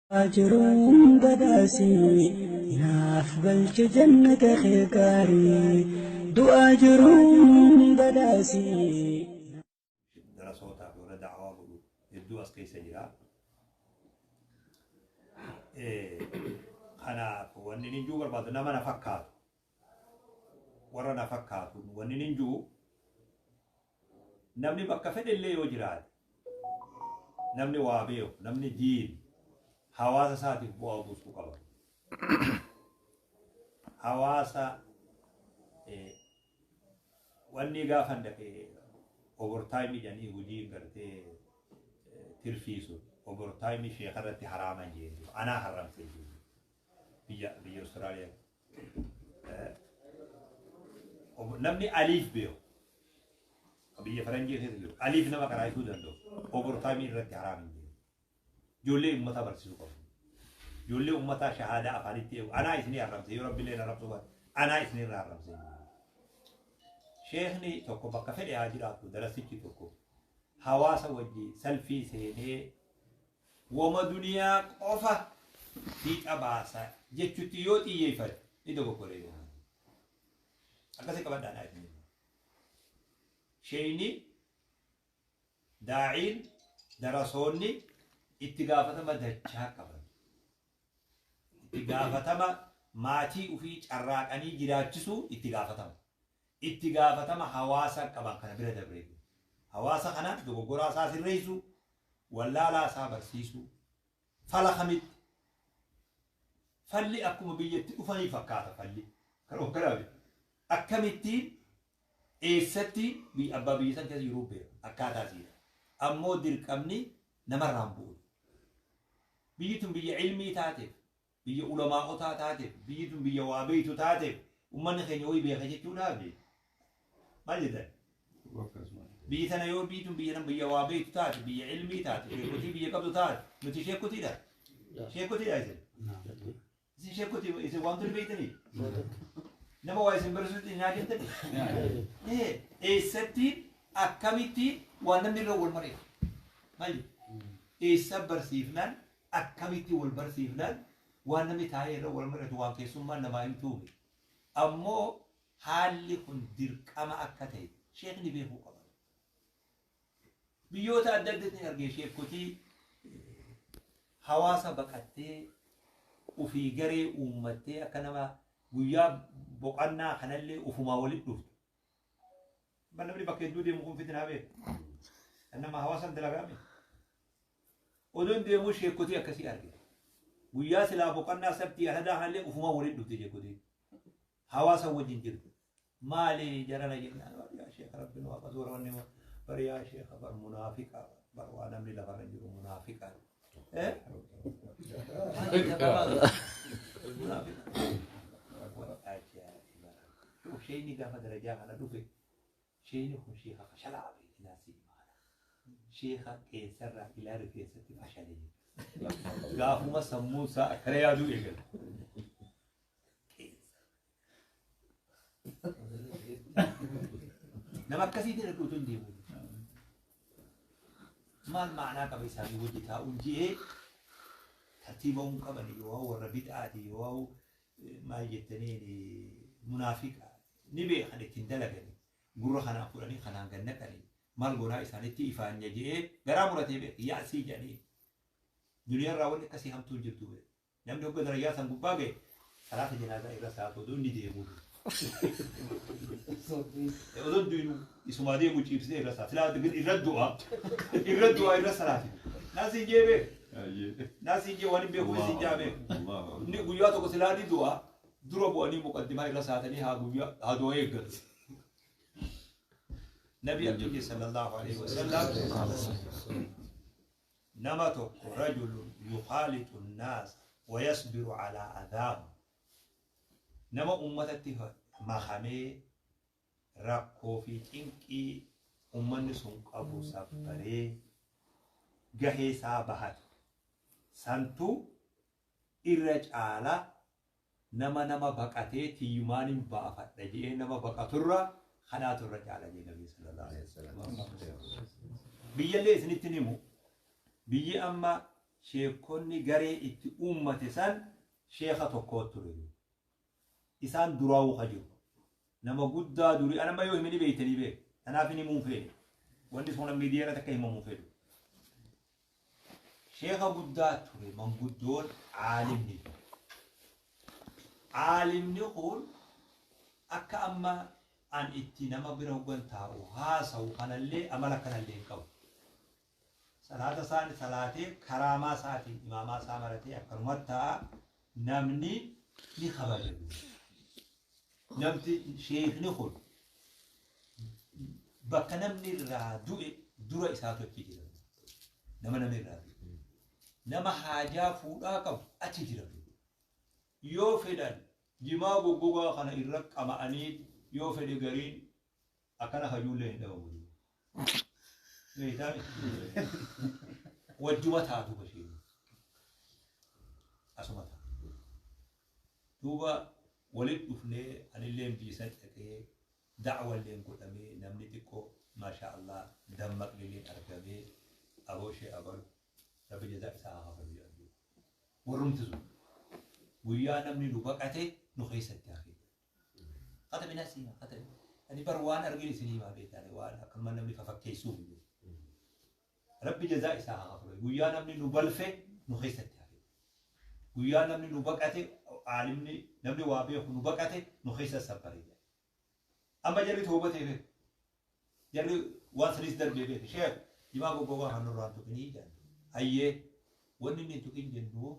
Jiruun badhaasii naaf galche jannata kee gaarii du'aa jiruun badhaasii. Darasootaa fi warra da'awaa godhu hedduu as keessa jira. Kanaaf wanni inni jiru barbaadu nama na fakkaatu warra na fakkaatu wanni inni jiru namni bakka fedhe illee yoo jiraate, namni waa beeku, namni diin hawaasa isaatiif bu'aa buusuu qaba. Hawaasa wanni gaafa dhaqee overtime jedhanii hojii gartee tirfiisu, overtime sheeka irratti haraaman jeen anaa haramsee jiru biyya Austraaliyaa. Namni aliif beeku biyya faranjii keessa jiru aliif nama karaa danda'u overtime irratti haraam hin jiru. Ijoollee uummataa barsiisuu qabu. Ijoollee uummataa shahaadaa afaanitti eegu anaa isinii haramse, yoo rabbiillee haramsuu baate anaa isinirraa haramse. Sheekni tokko bakka fedhe haa jiraatu, darasichi tokko hawaasa wajji salfii seenee wama duniyaa qofa fiixa baasa jechutti yoo xiyyeeffate ni dogoggoree. Akkasii qabadhaa naa isin. Sheeyni, daa'iin, darasoonni itti gaafatama dachaa qaban. Itti gaafatama maatii ofii carraaqanii jiraachisuu itti gaafatama. Itti gaafatama hawaasa qaban kana bira dabree. Hawaasa kana dogoggoraa isaa sirreessuu, wallaalaa isaa barsiisuu, fala kamitti. Falli akkuma biyyatti dhufanii fakkaata falli. Kan of akkamittiin eessatti abbaa biyya san keessa jiru beeka akkaataa isiidha. Ammoo dirqamni namarraan bu'u. Biyyi tun biyya ilmii taateef, biyya ulamaa'otaa taateef, biyyi tun biyya waa beeytu taateef uummanni keenya wayii beeka jechuudhaaf maal jettan? Biyyi tana yoo biyyi tun biyya waa beeytu taate, biyya ilmii taate, sheekotii biyya qabdu taate, nuti sheekotiidha. Sheekotiidha isin. Isin sheekotii, isin waan tuni beeytanii? Nama waa isin barsiisutti hin nyaatanii? Eessatti, akkamitti waan namni irra wal mari'atu? Maal jettu? Eessa barsiifnaan, akkamitti wal barsiifnaan, waan namni taa'ee irra wal mari'atu waan keessummaan namaa hin tuume. Ammoo haalli kun dirqama akka ta'e sheekni beekuu qaba. Biyyoota adda addaatti argee sheekotii hawaasa baqattee ofii garee uummattee akka nama guyyaa boqonnaa kanallee ofumaa walitti dhuftu. Namni bakka hedduu deemu kun fitinaa beeku. Kan nama hawaasan dalagaame. Odoon deemuu sheekotii akkasii arge. Guyyaa silaa boqonnaa sabtii alhadaa kanallee ofumaa walitti dhufte sheekotii. Hawaasa wajjin jirtu. Maali jarana jennaan, yaa sheeka, rabbiin waaqa zoora, wanni bar, yaa sheeka, bar munaafiqa, bar waa namni lafarra jiru munaafiqa. Munaafiqa. Ajaa'iba! Sheeyni gaafa darajaa kana dhufe, sheeyni kun sheeka fashalaa beeknaa si himaana. Sheeka qeensarraa ilaa rifeensatti fashalee. Gaafuma sammuun isaa akkana yaaduu eegale. Nama akkasiitiin irra utuu hin deemu. Maal ma'anaa qaba isaanii wajji taa'uun ji'ee tartiiba hin qaban, yoo warra bid'aati, yoo maal jettaniin munaafiqa ni beekan, ittiin dalagani, gurra kanaan fudhanii kanaan gad naqanii, maal goonaa isaanitti ifaanya je'ee garaa muratee beek yaasii jedhanii. Duniyaarraa wanni akkasii hamtuun jirtu beek. Namni hogga darajaa san gubbaa ga'e salaata janaazaa irra salaatu odoo inni deemuu, odoo du'inu isumaa deemu ciibsitee irra salaatu, silaa irra du'a, irra du'a, irra salaati. Naasiin jee beek, naasiin jee waan hin beekuuf isin jaa beek. Inni guyyaa tokko silaa ni du'a, dura bu'anii muqaddimaa irra saatanii haa guyyaa haa du'a eeggatu. Nabi Abdul sallallahu alaihi wasallam nama tokko rajulun yukhaalitu nnaasa wa yasbiru alaa adhaahum, nama ummatatti makamee rakkoo fi cinqii ummanni sun qabu sabbaree gahee isaa bahatu santu irra caala nama nama baqatee tiyyumaan hin baafadha jedhee nama baqaturra kanaatu irra caala jedhe Nabi sallallahu alaihi wasallam. Biyyallee isinitti himu, biyyi amma Sheekonni garee itti uummate san sheeka tokko ture. Isaan duraawuu ka jiru. Nama guddaa durii anamma yoo himini beeytanii beeku. Kanaaf hin himuun feene. Wanni sun miidiyaa irratti akka himamuu fedhu. Sheeka guddaa ture manguddoon aalimni. Aalimni kun akka amma an itti nama bira hoggan taa'u haasa'u kanallee amala kanallee hin qabu. Salaata isaan salaatee karaamaa isaatiin imaamaa isaa maratee akkanumatti taa'a namni ni kabaja. Namti sheekni kun bakka namni irraa du'e dura isaatu achi jira. Nama namni irraa du'e. Nama haajaa fuudhaa qabu achi jira. Yoo fedhan jimaa goggogaa kana irra qama'anii yoo fedhe gariin akkana hajuullee hin dhabamu. Wajjuma taatu bashee. Asuma taatu. Duuba walitti dhufnee anillee biisan dhaqee da'walleen godhamee namni xiqqoo maasha Allah dammaqnillee argamee aboo ishee abalu rabbi jazaa isaa haa kafalu jedhu. Warrumti sun guyyaa namni nu baqate nu keessatti hafe. Qata minasii qata ani bar waan argin isinii himaa beektaani waan akkanuma namni fafakkeessuuf hin jiru. Rabbi jazaa isaa haa kafalu. Guyyaa namni nu balfe nu keessatti hafe. Guyyaa namni nu baqate aalimni namni waa beeku nu baqate nu keessa sabbare. Amma jarri toobatee beeku. Jarri waan sanis darbee beeku. Sheek jimaa goggogaa kan nurraan tuqinii jedhan. Hayyee wanni inni tuqin jennu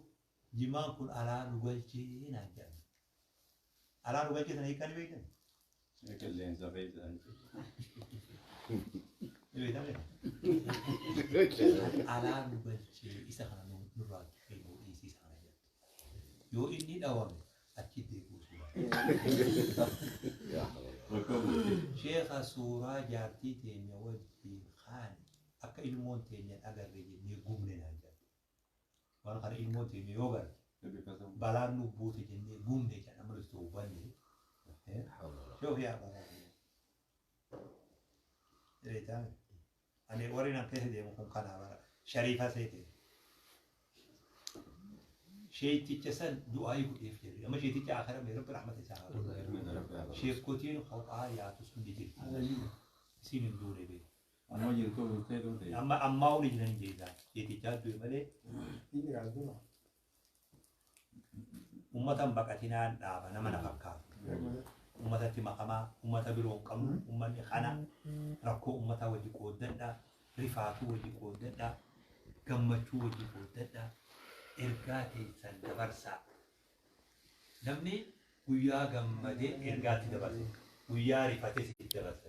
jimaan kun alaa nu galchee naan jedhan. Alaa nu galchee sana hiikaa ni beektan? Qilleensa keessa. Ni beektan? Alaa nu galchee isa kana nurraan tuqee nu dhiisii isa kana jedhan. Yoo inni dhawame achi deebi'u suuraa. Sheekha suuraa jaartii teenya wajjin kaane akka ilmoon teenya hin agarre jennee gubne naan jedhan. Waan kana ilmoon teenya yoo garte balaan nu buute jennee gubne jedhan amma nuti hubanne. Shoof yaa balaa. Ani warri nan keessa deemu kun kanaa bara shariifa seete. Sheeticha san du'aa godheef jedhe. Amma sheeticha akara mee rabbi rahmata isaa haa godhu. Sheekotiin kophaa yaatu sun ni jirti. Isiin hin duune beeku. Amma jirtu bultee turte. Amma ammaa hundi jiran jeesaa. Sheetichaa du'e malee ummatan baqatinaan dhaaba nama na fakkaatu. Ummatatti makamaa, ummata biroo hin qabnu, ummanni kana rakkoo ummataa wajji qooddadhaa, rifaatuu wajji qooddadhaa, gammachuu wajji qooddadhaa, ergaa teessan dabarsaa. Namni guyyaa gammadee ergaatti dabarsa. Guyyaa rifatee sitti dabarsa.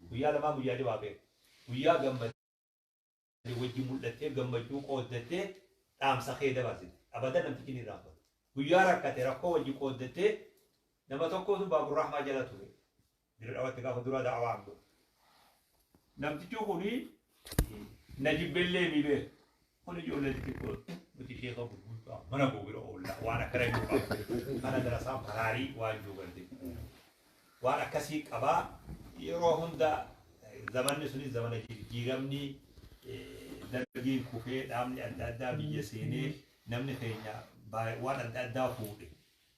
Guyyaa lamaa guyyaa dhibaa beeku. Guyyaa gammadee wajji mul'attee gammachuu qooddattee dhaamsa kee dabarsite. Abadan namtichi ni irraanfatu. Guyyaa rakkate rakkoo wajji qooddattee nama tokkotu Baaburrahmaa jala ture. Dirra dhawatti gaafa dura da'awaan godhe. Namtichi kuni na jibbellee ni beeku. Kun ijoollee xixiqqoo nuti sheeka gurguddaa mana koo bira oolla waan akkana jiru qaba. Mana darasaa baraarii waan jiru garte. Waan akkasii qabaa yeroo hunda zamanni sunis zamana jijjiiramni dargiin kufee dhaabni adda addaa biyya seenee namni keenya waan adda addaa fuudhe.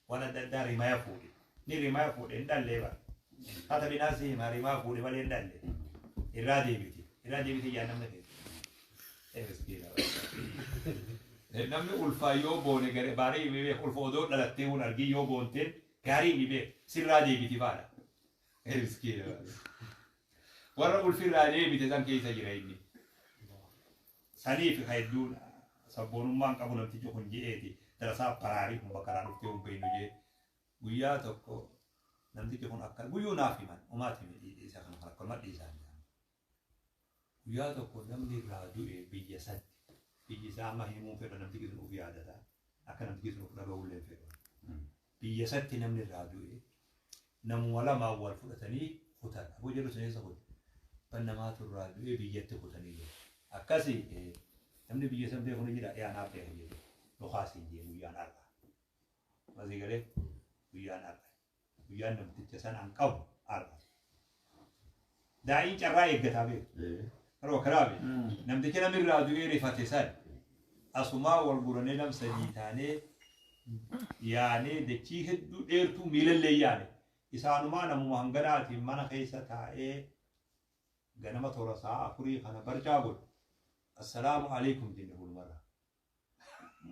Waan adda addaa rimaya fuudhe. Ni rimaya fuudhe hin dhallee bara. Haata binaasii hima rimaa fuudhe malee hin dhalle. Irraa deebiti. Irraa deebiti yaa namni keenya. Namni ulfaa yoo boone garee baarii himi beeku ulfa odoo dhalattee hun argii yoo boonteen gaarii himi beeku sirraa deebiti faadha. Warra ulfirraa deebite san keessa jira inni. Saniif hedduun sabboonummaan qabu namtichi kun je'eeti darasaa baraarii kun bakka irraa dhuftee hin beeknu jee guyyaa tokko namtichi kun akka guyyuu naaf himan umaati isa kana akkanuma dhiisaa hin Guyyaa tokko namni irraa du'e biyya satti biyyi isaa amma himuu fedha namtichi sun uf yaadata akka namtichi sun uf dhaga'ullee hin fedhu. Biyya satti namni irraa du'e namuma lamaan wal fudhatanii kutan. Aboo jedhu sun eessa kute? Ban namaatu irraa du'e biyyatti kutanii jiru. Akkasi namni biyya san beeku ni jira yaa naaf beeka jedhe. Dhukaas hin jee guyyaan har'a. Masii galee guyyaan har'a. Guyyaan namticha san an qabu har'a. Daa'iin carraa eeggataa beeku. Yeroo karaa beeku. Namticha namni irraa du'ee rifate san Asumaa wal gurannee nam sadii taanee yaanee dachii hedduu dheertuu miilallee yaane. Isaanumaa namuma hanganaatiin mana keessa taa'ee ganama toora sa'a 4 kana barcaa godhu. Assalaamu alaikum jenne fuulumarra.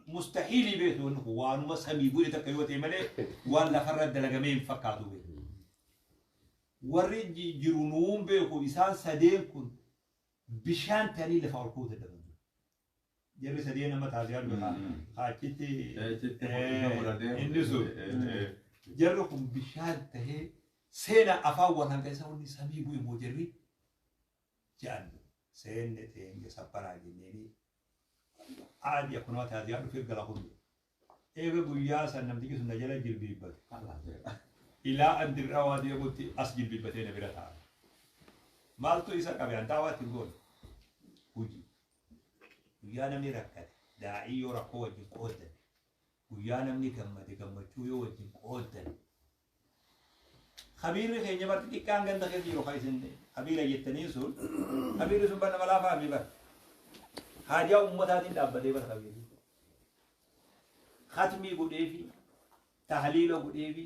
Mustahiilii beektu wanni kun waanuma samii bu'e takka yoo ta'e malee waan lafarra dalagamee hin fakkaatu beektu. Warri jiru nuun beeku isaan sadeen kun bishaan ta'anii lafa ol ka'uu dadhaban. Jarri sadeen nama taasisaa dhufe achitti inni sun jarri kun bishaan tahee seena afaan wal hanga isa wanni samii bu'e moo jarri jedhan seenne teenye sabbaraa jenneeni aadi akkanuma taasisaa dhufee gala hundi. Eega guyyaa san namtichi sun na jala jilbiibbate. Ilaa an dirraa waa deemutti as jilbiibbatee na bira taa'a. Maaltu isa qabe an daawaatti hin goone. Hojii. Guyyaa namni rakkate daa'ii yoo rakkoo wajjin qooddan. Guyyaa namni gammade gammachuu yoo wajjin qooddan. Kabiirri keenya barti xiqqaan ganda keessa jiru kan isin kabiira jettanii sun kabiirri sun bar nama laafaa mi bar. Haajaa ummataatiin dhaabbatee bar kabiirri. Khatmii godheefi tahliila godheefi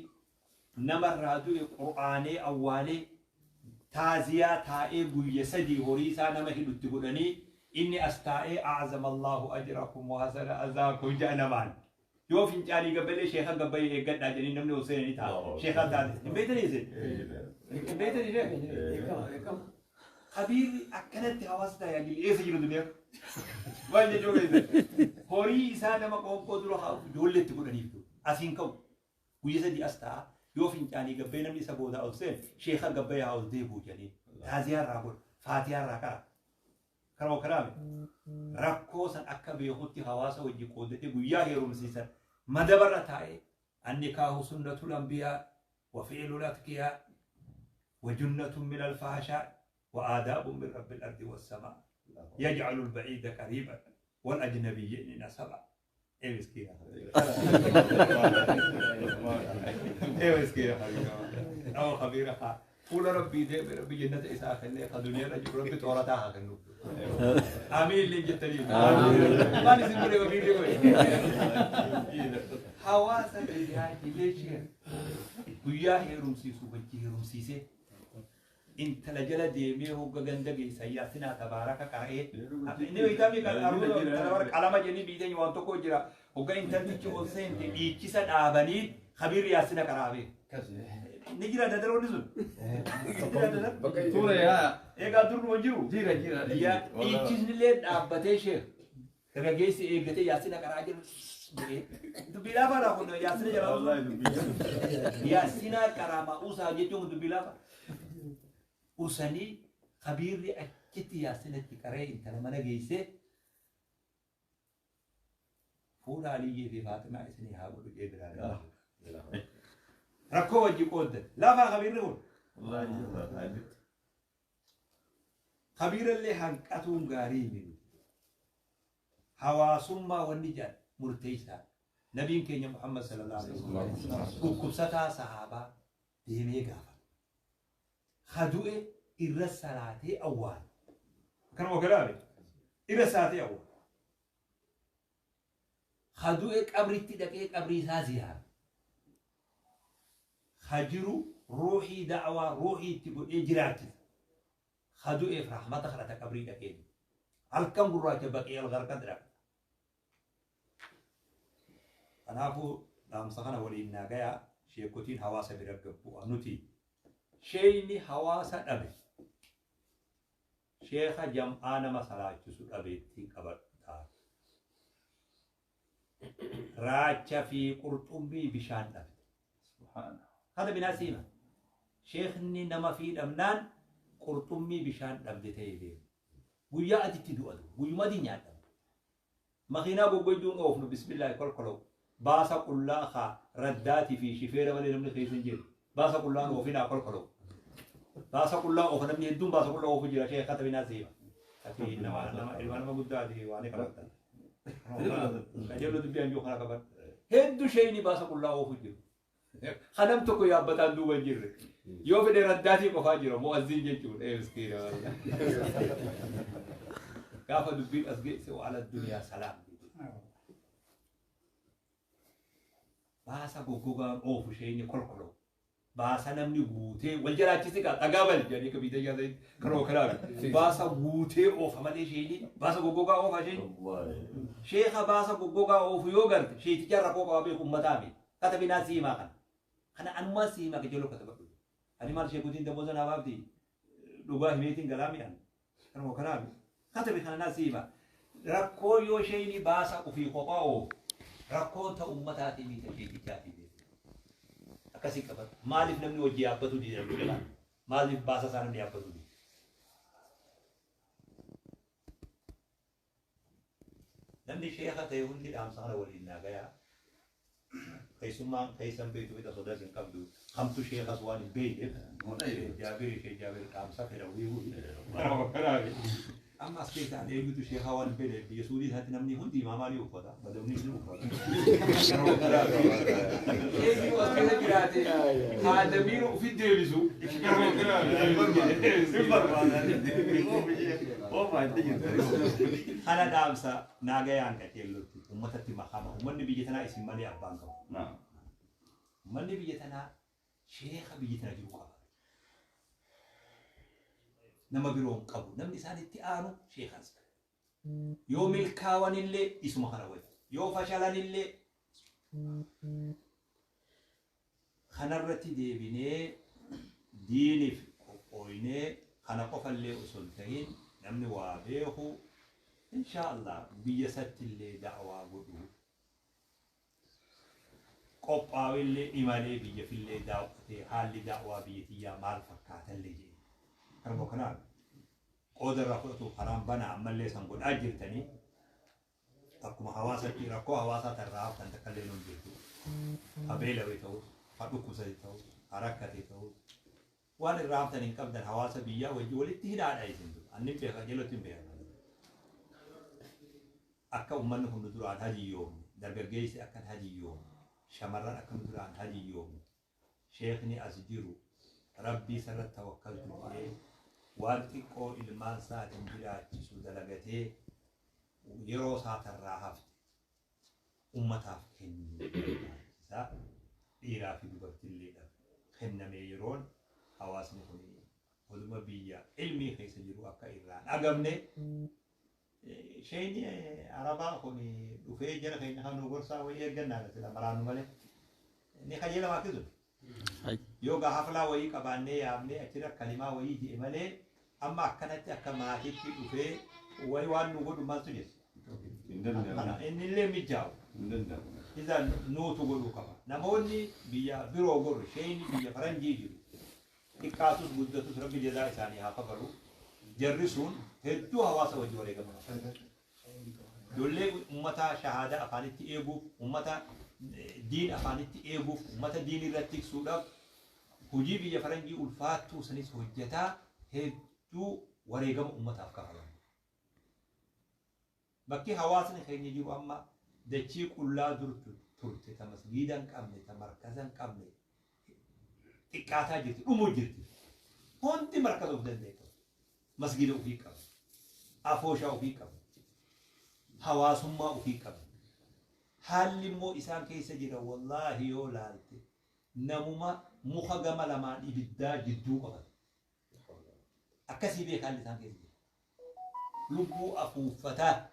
namarraa du'e qur'aanee awwaalee taaziyaa taa'ee guyya 3 horii isaa nama hidhutti godhanii inni as taa'ee a'zama Allahu ajrakum wa hasana azaakum jedha namaan. Yoo fincaanii gabbalee sheekha gabbayee eeggadhaa jedhanii namni ol seenanii taa'a. Sheekha taate. Hin beektanii isin? Hin beektanii sheekha? Kabiirri akkanatti hawaasa tajaajili eessa jiru duniyaa? Maal jechuu keessa? Horii isaa nama qoonqoo dura kaa'uuf ijoolleetti godhaniif asiin ka'u. Guyya 3 as taa'a. Yoo fincaanii gabbee namni isa boodaa ol seene sheekha gabbayee haa ol deebi'u jedhanii. Taaziyaa irraa godha. Faatiyaa irraa qara. Kanuma kanaaf rakkoo san akka beekutti hawaasa wajjin qooddatee guyyaa heerumsiisan madabarra taa'ee annikaahu sunnatul anbiyaa wa fi'lul atqiyaa wa junnatun min alfahashaa wa aadaabun min rabbil ardi wassamaa yaj'alul ba'iida qariiban wal ajnabiyyayni nasaba. Ee miskiina. Ee miskiina. Nama kabiira haa. Fuula rabbii deeme rabbi jannata isaa kennee ka duniyaa irra jiru rabbi xoorataa haa kennu. Amiin illee jettanii. Maal isin godhe kabiirri godhe? Hawaasa tajaajilee sheer guyyaa heerumsiisu wajji heerumsiisee intala jala deemee hogga ganda geessa yaasinaa tabaaraka qara'ee inni beektaa kan aruuza qalama jedhanii biitanii waan tokko jira hogga intaltichi ol seente dhiichisa dhaabanii kabiirri yaasina qaraabee. Ni jira dadar wanni sun. Ni jira dadar. Ture yaa. Egaa dur numa jiru. Jira jira. Yaa dhiichisni illee dhaabbatee sheekh. Dargaggeessi eeggatee yaasina qaraa jiru. Dubbii laafaadha kun yaasina jala. Wallahi dubbii. Yaasina qaraamaa usaa jechuun dubbii laafa. Usanii kabiirri achitti yaasinatti qaree intala mana geessee fuudha Aliyyii fi Faaximaa isinii haa godhu jee biraa. Rakkoo wajji qooddan. Laafaa kabiirri kun. Kabiirallee hanqatuun gaarii miti. Hawaasummaa wanni jedhan murteessaa. Nabiin keenya Muhammad sallallahu alaihi wasallam dhukkubsataa sahaabaa deemee gaafata. Hadu'e irra salaatee awwaala. Kanuma kalaame irra salaatee awwaala. Hadu'e qabritti dhaqee qabrii isaa ziyaara. Hajiru ruuxii da'awaa ruuxii itti godhee jiraachisa. Hadu'eef rahmata kadhata qabrii dhaqee. Halkan gurraacha baqee algarqad dhaqa. Kanaafuu dhaamsa kana waliin naa gayaa sheekotiin hawaasa bira gabbu'a nuti. Sheeyni hawaasa dhabe sheeka jam'aa nama salaachisu dhabeettiin qabadha. Raacha fi qurxummii bishaan dhabe. Hada binaa siima. Sheekni nama fi dhabnaan qurxummii bishaan dhabde ta'ee deema. Guyyaa aditti du'atu guyyuma adii nyaadhamu. Makiinaa goggoyduun oofnu bismillaahi kolkoloo. Baasa qullaa haa raddaatii fi shifeera malee namni keessa hin jiru. Baasa qullaan oofinaa kolkoloo. Baasa qullaa oofa namni hedduun baasa qullaa oofu jira sheekh hata binaa siima. Ati nama nama ilma nama guddaati waan qabattan. Qajeeloo dubbii anjuu kana qaban. Hedduu sheeyni baasa qullaa oofu jiru. Kanam tokko yaabbataan duuba hin jirre. Yoo fedhe raddaatii qofaa jira mu'azziin jechuudha. Ee miskiina wallah. Gaafa dubbiin as geesse wa ala duniyaa salaam. Baasa goggogaan oofu isheen kolkoloo. Baasa namni guutee wal jalaachisi kaa dhagaa bali jedhanii akka biyya nyaatanii karoo kanaa baasa guutee oofa malee isheen baasa goggogaa oofa isheen. Sheeka baasa goggogaa oofu yoo garte sheeticha rakkoo qabaa beeku uummataa mi. Katabinaa siimaa kana. Kana anumaa siimaa kajeeloo katabadhu. Ani maal sheekutiin damooza naa baafti dhugaa himeetiin galaa mi'an. Kanuma kanaa katabi kana naa siimaa. Rakkoo yoo isheen baasa ofii kophaa oofu rakkoon ta'u uummataatii miidha sheetichaatii beeku. Akkasii qaban. Maaliif namni hojii yaabbatu dida jedhama. Maaliif baasa isaa namni yaabbatu dida. Namni sheeka ta'e hundi dhaamsa kana waliin naa gayaa. Keessummaan keessan beektu fixa sodaas hin qabdu. Kamtu sheekas waan hin beekneef. Jaabir ishee jaabir dhaamsa fedha wiiwuu. Amma as keessaa eenyutu sheekaa waan hin beekneef biyya Suudii isaatti namni hundi imaamaalii uffata. Badawni ni uffata. Eenyu as keessa jiraate haadamiin ofi deebisu. Kana dhaamsa naagayaan qaceellotti uummatatti makama. Uummanni biyya tanaa isin malee abbaan qabu. Uummanni biyya tanaa sheeka biyya tana jiru qaba. Nama biroo hin qabu. Namni isaan itti aanu sheekas. Yoo milkaawanillee isuma kana wayya. Yoo fashalanillee kanarratti deebinee diiniif qophooynee kana qofallee osoo hin ta'in namni waa beeku insha Allah biyya isattillee da'waa godhu qophaa'ellee imalee biyya fillee daawwatee haalli da'waa biyya tiyyaa maal fakkaatallee jedhe. Kanuma kanaan qooda irraa fudhatu karaan banaa ammallee san godhaa jirtanii akkuma hawaasatti rakkoo hawaasaa tarraa haftan takka illee nuun jirtu. Ha beelawee ta'us, ha dhukkubsate ta'us, ha rakkate ta'us waan irraa haftan hin qabdan hawaasa biyyaa wajji walitti hidhaadha isin dura. Annin beeka jalatti hin beeka. Akka uummanni kun nu duraan hajiyyoomne, dargaggeessi akka hin hajiyyoomne, shamarran akka nu duraan hajiyyoomne, sheekni as jiru rabbii isarratti tawakkaltu jedhee waan xiqqoo ilmaan isaatiin jiraachisu dalagatee yeroo isaa tarraa hafte ummataaf kennuu barbaachisa. Dhiiraa fi dubartiilleedhaaf kennamee yeroon hawaasni kun oduma biyya ilmii keessa jiru akka irraa hin agamne. Sheeyni Arabaa kun dhufee jara keenya kan nu gorsaa wayii eeggannaadha sila maraannu malee. Ni kajeelamaa akki sun. Yoo gaa haflaa wayii qabaannee yaamnee achirra kalimaa wayii jedhe malee amma akkanatti akka maatiitti dhufee wayi waan nu godhu maaltu jira? Hin danda'amu. Kana inni illee mijaa'u. Hin danda'amu. Isa nuutu godhuu qaba. Namoonni biyya biroo godhu sheeyni biyya faranjii jiru. Xiqqaatus guddatus rabbi jazaa isaanii haa kafalu. Jarri sun hedduu hawaasa wajji wareegama. Ijoollee uummataa shahaadaa afaanitti eeguuf, uummata diin afaanitti eeguuf, uummata diin irratti tiksuudhaaf hojii biyya faranjii ulfaattuu sanis hojjetaa hedduu wareegama uummataaf kafalan. Bakki hawaasni keenya jiru amma dachii qullaa durtu turte ta masgiida hin qabne, ta markaza hin qabne xiqqaataa jirti, dhumuu jirti. Hundi markaza of danda'e qaba. Masgiida ofii qaba. Afooshaa ofii qaba. Hawaasummaa ofii qaba. Haalli immoo isaan keessa jira wallaahi yoo laalte namuma muka gama lamaan ibiddaa jidduu qabata. Akkasii beeka haalli isaan keessa jira. Lubbuu afuuffataa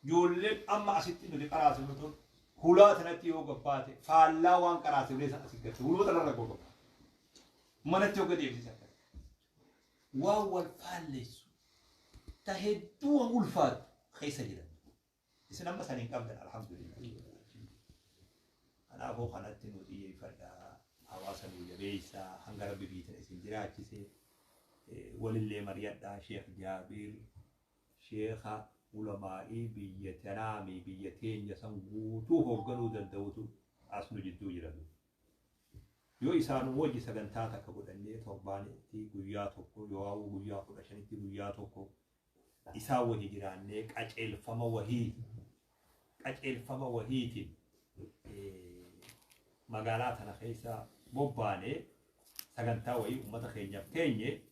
ijoolleen amma asitti nuti qaraasifnu tun hulaa sanatti yoo gabbaate faallaa waan qaraasifnee san asii gatte huluma tanarra goo gabbaate. Manatti yoo gad eebsise akkas. Waan wal faalleessu ta hedduu waan ulfaatu keessa jiran. Isin amma san hin qabdan alhamdulillah. Kanaafuu kanatti nu xiyyeeffadhaa hawaasa nu jabeessaa hanga rabbi biyya tana isin jiraachise walillee mari'adhaa Sheekh Jaabir sheekha ulamaa'ii biyya tanaami biyya teenya san guutuu hoogganuu danda'utu as nu jidduu jira. Yoo isaanuma wajji sagantaa takka godhannee torbaanitti guyyaa tokko yoo guyyaa 15tti guyyaa tokko isaan wajji jiraannee qaceelfama wahii qaceelfama wahiitiin magaalaa tana keessa bobbaanee sagantaa wahii uummata keenyaaf keenye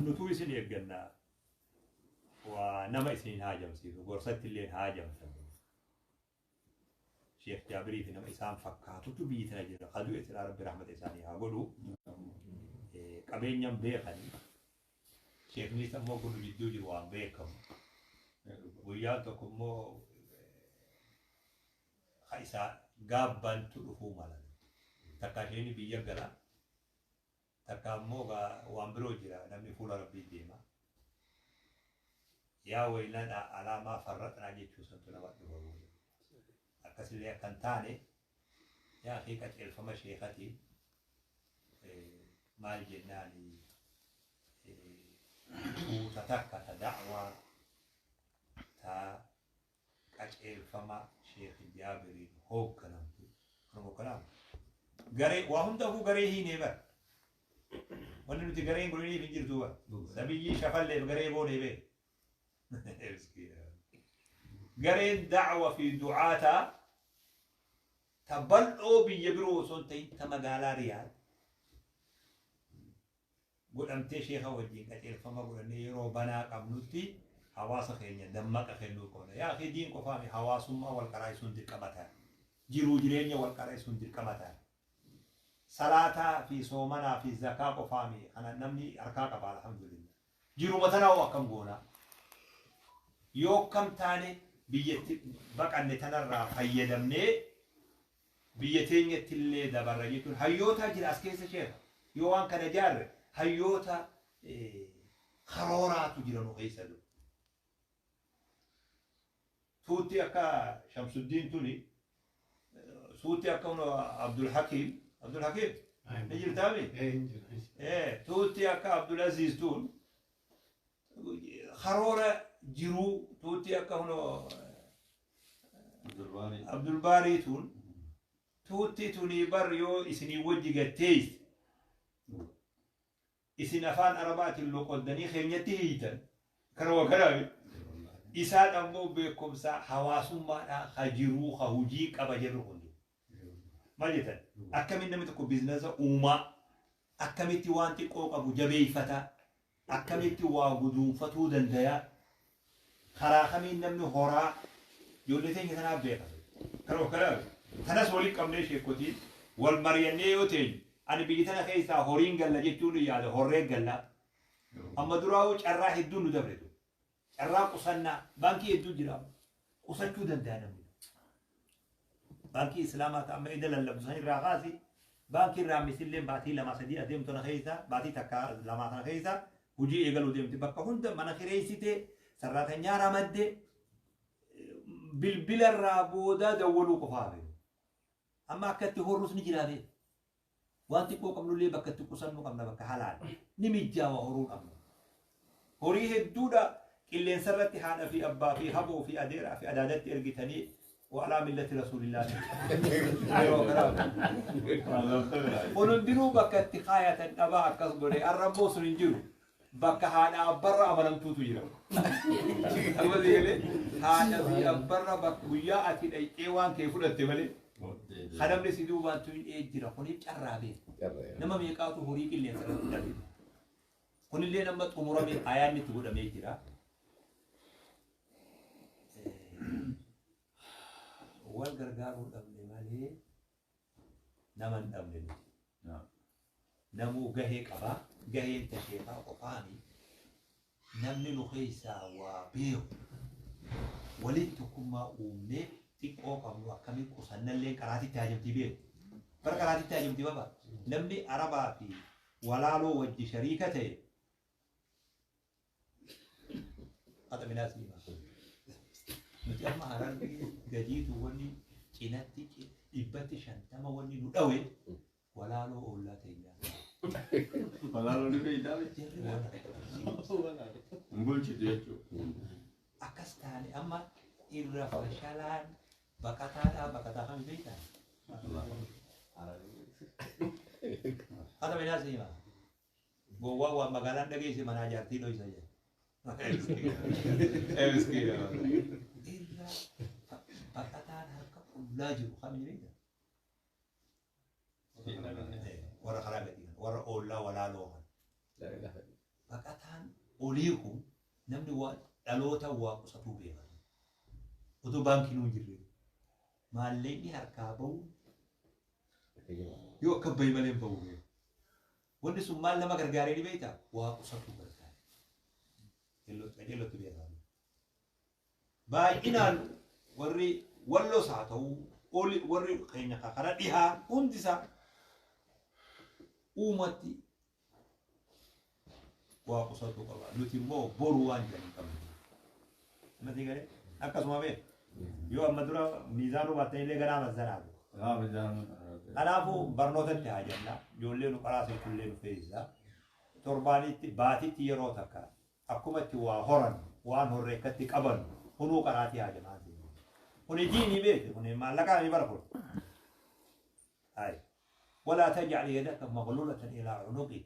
nutuu isin eegganna waa nama isin haajamsiisu gorsatti illee haajamtan. Sheekh Jaabirii fi nama isaan fakkaatutu biyyi tana jira. Ka du'e silaa Rabbi rahmata isaanii haa godhu. Qabeenyan beekani. Sheeknis ammoo kun jidduu jiru waan beekamu. Guyyaan tokko immoo ka isaa gaabbantu dhufuu mala. Takka isheen biyya gala. Takka ammoo waan biroo jira, namni fuula Rabbii deema. Yaa waylanaa alaa maa farraxnaa jechuu santu nama dhufa booda. Akkasillee akka hin taane, yaa akii, qaceelfama sheekatiin maal jennaani, tuuta takka ta da'waa ta qaceelfama Sheekh Jaabiriin hoogganamtu kanuma hoogganama. Garee waa hundaafuu garee hiinee bara. Wanni nuti gareen godhiniif hin jirtu bara. Nabiyyii shafalleef garee goonee bee. Gareen da'wa fi du'aataa ta bal'oo biyya biroo osoo hin ta'in ta magaalaa Riyaad godhamtee sheeka wajjin qaceelfama godhannee yeroo banaa qabnutti hawaasa keenya dammaqa kennuu qabna. Yaa akii, diin qofaami, hawaasummaa wal qaraayisuun dirqama ta'a. Jiruu jireenya wal qaraayisuun dirqama ta'a. Salaataa fi soomanaa fi zakaa qofaami, kana namni harkaa qaba, alhamdulillah. Jiruma tanaa hoo akkam goonaa? Yoo akkam taane biyyatti baqanne tanarraa fayyadamnee biyya teenyatti illee dabarra jechuun hayyootaa jira as keessa, sheekha. Yoo waan kana jaarre hayyoota karooraatu jira nu keessa jiru. Tuutti akka Shamsuddiin tuni, suutti akka Abdul Hakiim, Abdul Hakiim ni jirtaami? Tuutti akka Abdul Aziz tun karoora jiruu, tuutti akka Abdul Baarii tun, tuutti tunii bar yoo isinii wajji gatteeyse isin afaan Arabaatiin loqoddanii keenyatti hiiytan, kanuma kanaami. Isaan ammoo beekumsa hawaasummaadhaa ka jiruu ka hujii qaba jedhu kun maal jettan? Akkamiin namni tokko business uumaa, akkamitti waan xiqqoo qabu jabeeffata, akkamitti waa guduunfatuu dandaya, karaa kamiin namni horaa, ijoollee teenya tanaaf beeka. Kanuma kanaaf kanas waliin qabnee sheekotiin wal mari'annee yoo teenyu, ani biyya tana keessaa horiin galla jechuun yaada horree galla. Amma duraa'uu carraa hedduun nu dabretu. Carraa qusannaa baankii hedduu jira, qusachuu danda'a namni. Baankii Islaamaa ta'an amma ida lallabdu san irraa kaasi, baankii irraa misillee baatii 2 3 adeemtu kana keessa, baatii 1 2 kana keessa hojii eegaluu deemti. Bakka hunda mana kireessite, sarraatanyaa ramadde, bilbila irraa boodaa dawwaluu qofaa hafe. Amma akka itti horrus ni jira beeku. Waan xiqqoo qabnullee bakka itti qusannu qabna, bakka halaal ni mijjaawa horuu qabna. Horii hedduudha qilleensa irratti haadha fi abbaa fi haboo fi adeeraa fi adaadatti ergitanii wa'alaa millati rasuulillaa. Yeroo kanaa kun hundinuu bakka itti kaayatan dhabaa akkas godhe. Har'a immoo sun hin jiru. Bakka haadha abbarra amanamtuutu jira. Amma galee haadha fi abbarra bakka guyyaa ati dhayxee waan kee fudhatte malee kanamni si duubaan tun jira. Kuniif carraa beeku. Nama meeqaatu horii qilleensa irratti dhabe. Kunillee nama xumurame ayaanni itti godhamee jira. Wal gargaaruu dhabne malee nama hin dhabne nuti. Namuu gahee qabaa. Gaheen tasheekaa qofaani. Namni nu keessaa waa beeku waliin tokkummaa uumnee xiqqoo qabnu akkamiin qusannallee qaraatitti haajamtii beeku. Bara qaraatitti haajamtii baba. Namni Arabaa fi walaaloo wajji shariika ta'e qaxaminaa siimaa. Nuti amma Harargee gadiitu wanni cinatti 150% wanni nu dhawe walaaloo oollaa teenyaa. Walaaloo ni beektaa? Jarri waan Hin bulchitu jechuudha. Akkas taane amma irra fashalaan baqataadhaa baqataa kan beektan. Qaxaminaa siimaa. Gowwaa waan magaalaan dhageesse manaa jaartii dhoysa jedha. Irra baqataan harka qullaa jiru kami beekta? Warra karaa gadii kana, warra oollaa walaaloo kana. Baqataan olii kun namni waa dhaloota waa qusatuu beeka. Otoo baankiin hin jirre. Maallaqni harkaa bahu yoo akka bahi malee hin bahu. Wanni sun maal nama gargaaree ni beektaa? Waa qusatu gargaare. Qajeellotti beekaa. Baay'inaan warri walloos haa ta'u oli warri keenya karaa dhihaa hundisaa uumatti waa qusatu qaba. Nuti immoo boru waan jedhan hin qabnu. Namatti galee akkasuma beeku. Yoo amma dura miizaanuu baattan illee ganaa mazzanaa. Kanaafuu barnootatti haa jenna. Ijoollee nu qaraa seetullee nu feesisa. Torbaanitti baatitti yeroo takka akkuma itti waa horan waan horree akkatti qaban hunuu qaraatii haa jenna. Kuni diinii beekte kuni maallaqaa ni bara kun. ولا تجعل يدك مغلولة إلى عنقك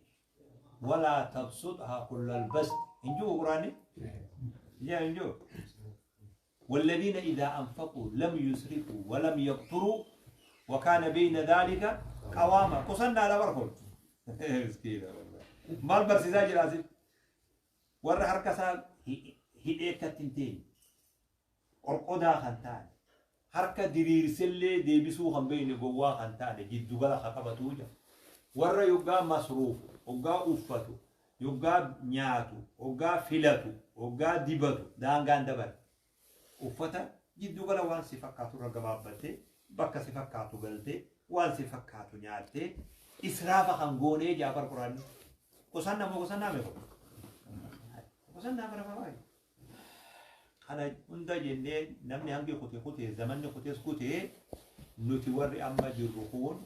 ولا تبسطها كل البسط. إنجو قراني؟ يا إنجو. والذين إذا أنفقوا لم يسرفوا ولم يقتروا وكان بين ذلك قواما. قصنا على بركم. مسكينة والله. مال برسيزا جراسي. ورا حركة هديك التنتين. قرقودها خنتان. حركة درير سلة ديبسو خن بين جوا خنتان. جدو غلا خقبتوجا. ورا يبقى مصروف، يبقى أفتو، يبقى نياتو، يبقى فيلاتو، يبقى ديبتو. دانغان دبر. Uffata jiddu gala waan si fakkaatu irra gabaabbattee bakka si fakkaatu galtee waan si fakkaatu nyaattee israafa kan goonee jaafar quraanni. Qusannaa moo qusannaa meeqa? Qusannaa bara baay'ee. Kana hunda jennee namni hangi kutee kutee zamanni kutees kutee nuti warri amma jirru kun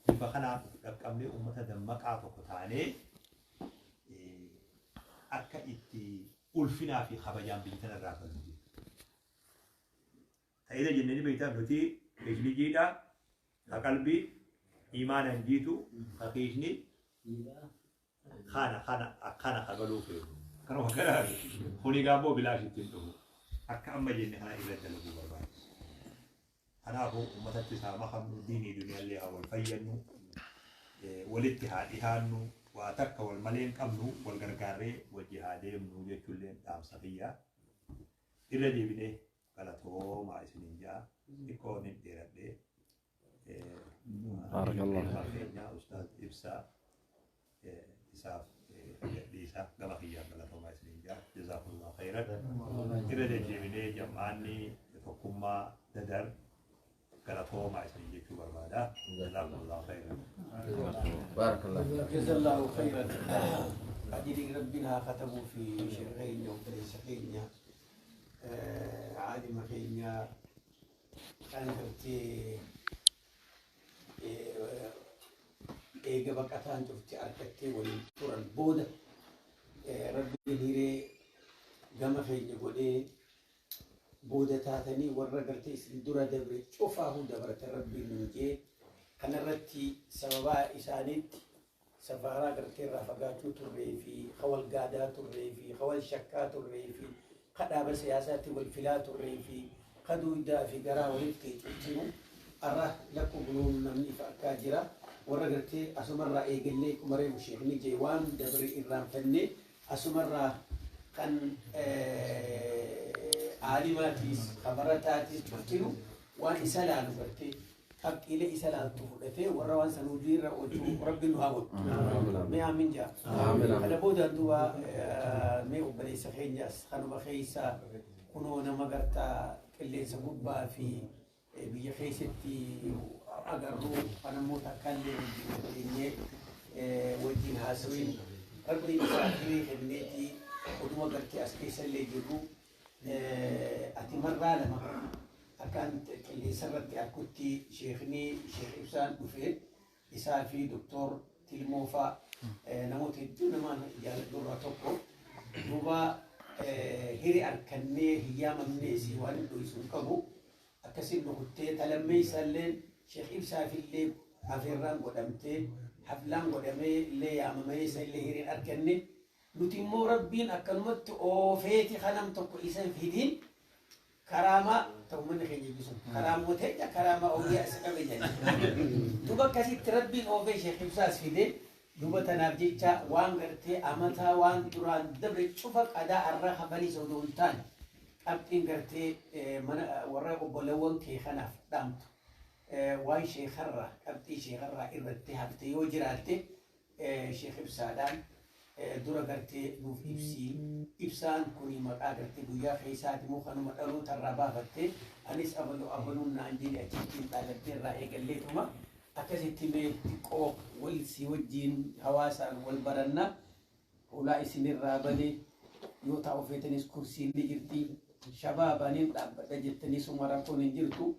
bifa kanaan dhaqqabnee uummata dammaqaa tokko taanee akka itti ulfinaa fi kabajaan biyya tanarraa kan jiru. Ta'ida jennee beektaa nuti kiishni jiidhaa, ka qalbii, imaanaan jiitu, ka kiishni kana kana akkana kagaluu feetu. Kanuma kana kuni gaaboo bilaash ittiin dhufu. Akka amma jenne kana irra dalaguu barbaachisa. Kanaafuu uummatatti isaa makamnu diinii duniyaallee haa wal fayyannu, walitti haa dhihaannu, waa takka wal malee hin qabnu, wal gargaarree wajji haa deemnu jechuullee dhaamsa fiyyaa. Irra deebinee galatoomaa isiniin ja'a. Xiqqoo nin dheeradhee. Barakallahu. Keenya Ustaaz Ibsaa isaaf dhiisaa gama kiyyaan galatoomaa isiniin ja'a. Jazaakumullahu khayran. Irra deddeebinee jam'aanni tokkummaa dadar galatoomaa isiniin jechuu barbaada. Jazaakumullahu khayran. Barakallahu. Jazallahu khayran. Ajri rabbina katabu fi shirkeenya obboleessa keenya عالم خينيا كان تفتي إيجا بقتان تفتي أركتي ولتورا البودة ربي هيري جما خينيا قولي بودة تاتني ورقرتي سندورة دبري شوفاه دبرة ربي نجي كان رتي سببا إسانيت سفارة قرتي رافقاتو تري في خول قادا تري في خول شكا تري في قدابة سياسات والفلات الريفي قدو دا في قرا ولفتي تشترو أره لكم بنون نمني فأكاجرة ورقرتي أسمر إيجلي كمري وشيخني جيوان دبري إرام فني أسمر كان عالماتيس خبرتاتيس تشترو وان إسالان برتي أبقي لي إسالان تفرتي وروان سنوجير ربي نهاوت ما من جا أنا بودا دوا مي أبليس خينياس خنو بخيسا كنونا مقرتا اللي سببا في بيخيستي أقرو أنا موتا كان لي وجين هاسوين ربي إساكري خدنيتي ودوا قرتي أسكيسا اللي جرو أتمرى لما أكانت اللي سرت أكوتي شيخني شيخ إبسان أفيد إسافي دكتور تلموفا نموت الدون ما جال دورة توكو دوبا هيري أركني هي منيسي وان دويسون كبو أكسين نقطة تلمي سلين شيخ إبسافي اللي أفران قدمتي حفلان قدمي اللي يا مميس اللي هيري أركني نتيمو ربين أكلمت أوفيتي خنم توكو إسان في دين كرامة تؤمن خيني بيسون كرامة تيجا كرامة أولياء سكبيجا دوبا كسي تربين أوفي شيخ إبساس في دين دوبا تنابجيتشا وان قرتي أمتا وان دوران دبر شوفك أداء الرخ فلي سودونتان Qabxiin gartee mana warra obbolewwan kee kanaaf dhaamtu waan sheekarraa qabxii sheekarraa irratti hafte yoo jiraatte sheek ibsaadhaan dura gartee nuuf ibsii. Ibsaan kuni maqaa gartee guyyaa keessaati moo kanuma dhalootarraa baafatte? Anis abalu abaluun naan jedhe achittiin dhaalattee irraa eegalleetuma akkasitti mee xiqqoo wal si wajjiin hawaasaan wal baranna. Hulaa isinirraa banee yoo taa'u feetanis kursiin ni jirti. Shabaabaniin dhaabbadha jettanii suma rakkoon hin jirtu.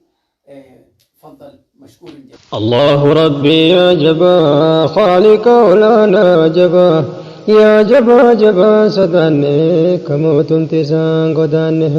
Faddal mashkuur hin jedhu. الله ربي يا جبا خالق ولانا جبا يا جبا جبا سداني كموت تسان قداني.